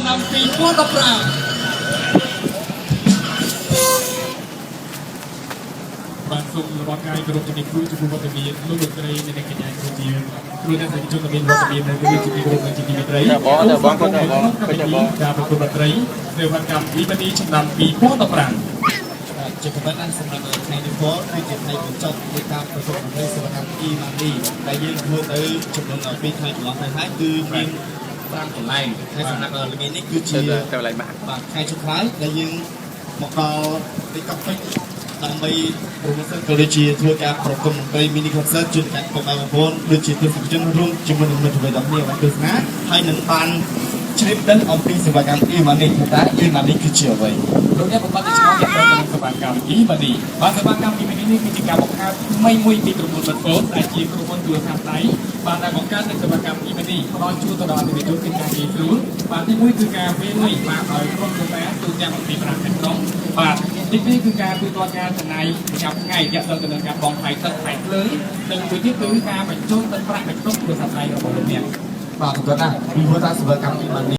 ឆ្នាំ2015 បាទសូមរាប់កាយគោរពជំរាបគ្រូចំពោះវត្តមានលោកលោកស្រីនិងអ្នកកញ្ញាគ្រូជាគ្រូអ្នកប្រជាជនដែលមានវត្តមាននៅទីនេះជាទីគោរពនិងជាទីមេត្រី តែបងតែបងគាត់តែបងគាត់តែបង ការប្រគំតន្ត្រីសេវាកម្មវិបនីឆ្នាំ2015 ជាកំណត់សម្រាប់ថ្ងៃនេះផងគឺជាថ្ងៃបញ្ចប់នៃការប្រកបតន្ត្រីសេវាកម្ម e-money ដែលយើងធ្វើទៅចំនួន2ថ្ងៃកន្លងទៅហើយគឺមាន5កន្លែងហើយសម្រាប់ល្ងាចនេះគឺជា ទៅទៅឡៃម៉ាក់ បាទថ្ងៃចុងក្រោយដែលយើងមកដល់ទីកោះពេជ្រដើម្បី promotion ក៏ដូចជាធ្វើការប្រគំតន្ត្រី mini concert ជូនដល់ពុកម៉ែបងប្អូនដូចជាទស្សនិកជនរួមជាមួយនឹងមិត្តភក្តិទាំងគ្នាបានទស្សនាហើយនឹងបានជ្រាបដឹងអំពីសេវាកម្ម e-money ថាតើ e-money គឺជាអ្វី លោកអ្នកប្រកាសជាឆ្ងល់ទាក់ទងនឹងសេវាកម្ម e-money បាទសេវាកម្ម e-money នេះគឺជាការបង្កើតថ្មីមួយពីក្រុមហ៊ុន Vodafone ដែលជាក្រុមហ៊ុនទូរស័ព្ទដៃបាទដែលបង្កើតនូវសេវាកម្ម e-money ផ្ដល់ជូនទៅដល់អតិថិជនគឺការងាយស្រួលបាទទីមួយគឺការវេរលុយបាទឲ្យក្រុមគ្រួសារទូទាំងអំពី5ខេត្តក្រុងបាទទីពីរគឺការទូទាត់ការចំណាយប្រចាំថ្ងៃទាក់ទងទៅនឹងការបង់ថ្លៃទឹកថ្លៃភ្លើងនិងមួយទៀតគឺការបញ្ចូលទឹកប្រាក់នៅក្នុងទូរស័ព្ទដៃរបស់លោកអ្នក បាទប្រកបណាស់ពីព្រោះថាសេវាកម្ម e-money